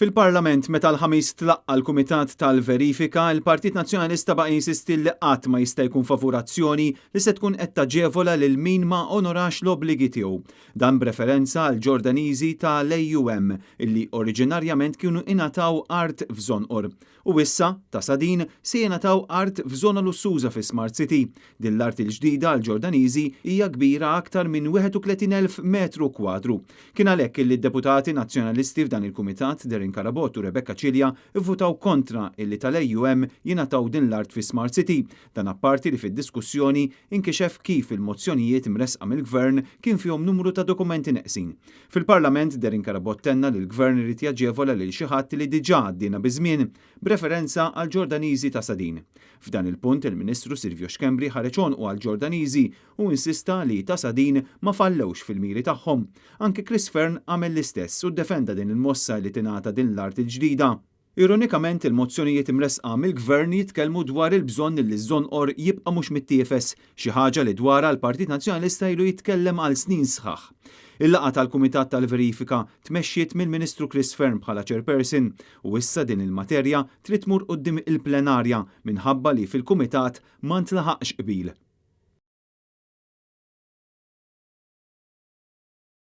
Fil-Parlament, meta l-Ħamis tlaqqa' l-Kumitat tal-Verifika, il-Partit Nazzjonalista baqa' jinsisti li qatt ma jista' jkun favur azzjoni li se tkun qed taġevola lil min ma onorax l-obbligi tiegħu. Dan b'referenza għall-Ġordaniżi ta' l-AUM illi oriġinarjament kienu ingħataw art f'Żonqor. U issa, ta' Sadeen, se jingħataw art f'żona lussuża fi Smart City. Din l-art il-ġdida għall-Ġordaniżi hija kbira aktar minn 31,000 metru kwadru. Kien għalhekk illi d-deputati Nazzjonalisti f'dan il-kumitat, Darren Carabott u Rebecca Cilia, ivvutaw kontra illi tal-AUM jingħataw din l-art fi Smart City. Dan apparti li fid-diskussjoni inkixef kif il-mozzjonijiet imressqa mill-Gvern kien fihom numru ta' dokumenti neqsin. Fil-Parlament, Darren Carabott tenna li l-Gvern irid jaġevola lil xi ħadd li diġà għaddiena biż-żmien, b'referenza għall-Ġordaniżi ta' Sadeen. F'dan il-punt, il-Ministru Silvio Schembri ħareġ għonqu għall-Ġordaniżi u insista li ta' Sadeen ma fallewx fil-miri tagħhom. Anke Chris Fearne għamel l-istess u ddefenda din il-mossa li tingħata din l-art il-ġdida. Ironikament, il-mozzjonijiet imressqa mill-Gvern jitkellmu dwar il-bżonn li ż-Żonqor jibqa' mhux mittiefes, xi ħaġa li dwarha l-Partit Nazzjonalista ilu jitkellem għal snin sħaħ. Il-laqgħa tal-Kumitat tal-Verifika tmexxiet mill-Ministru Chris Fearne bħala chairperson u issa din il-materja trid tmur quddiem il-plenarja minħabba li fil-Kumitat ma ntlaħaqx qbil.